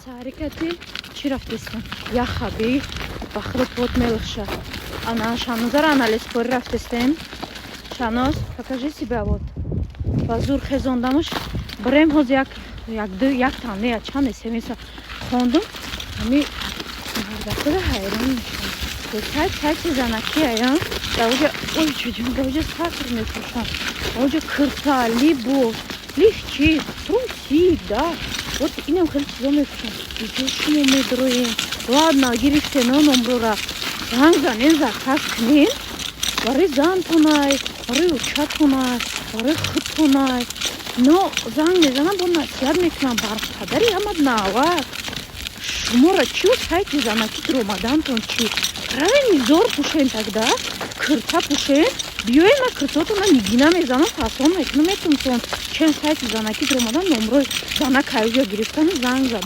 Саҳарикати чӣ рафтестем? Яхаби ба худ пот мелихша. Ана Шанозара анализпорӣ рафтестем. Шаноз, покажи себя. Вот, ба зур хезондамаш. Бирем ҳоз як як ду як тан не, чанд смс хондум. Ҳами мардакода ҳайрон мешавам. Сайт, сайти занаки ая, даоҷа, ой чуҷон, даоҷа сатр мефурӯшанд, даоҷа кирта, либос, лифчик, трусик, да, вот инам хеле чизо мефурӯшанд. Иҷо шумо медроем. Ладно, гирифтено номрора, занг занен, заказ кунен барои зантонай, барои очатонай, барои худтонай. Но занг мезанам, бо насиҳат мекунам: бар падари ҳамад навак, шуморо чӣ сайти занаки дуромадантон? Чӣ равен зор пӯшен, тогда кирта пӯшен, биёен, ма киртотона нигина мезанам, фасон мекунам, метунтон. Чем сайти занаки дуромадан, номрои занак ҳайҷо гирифтану занг задан.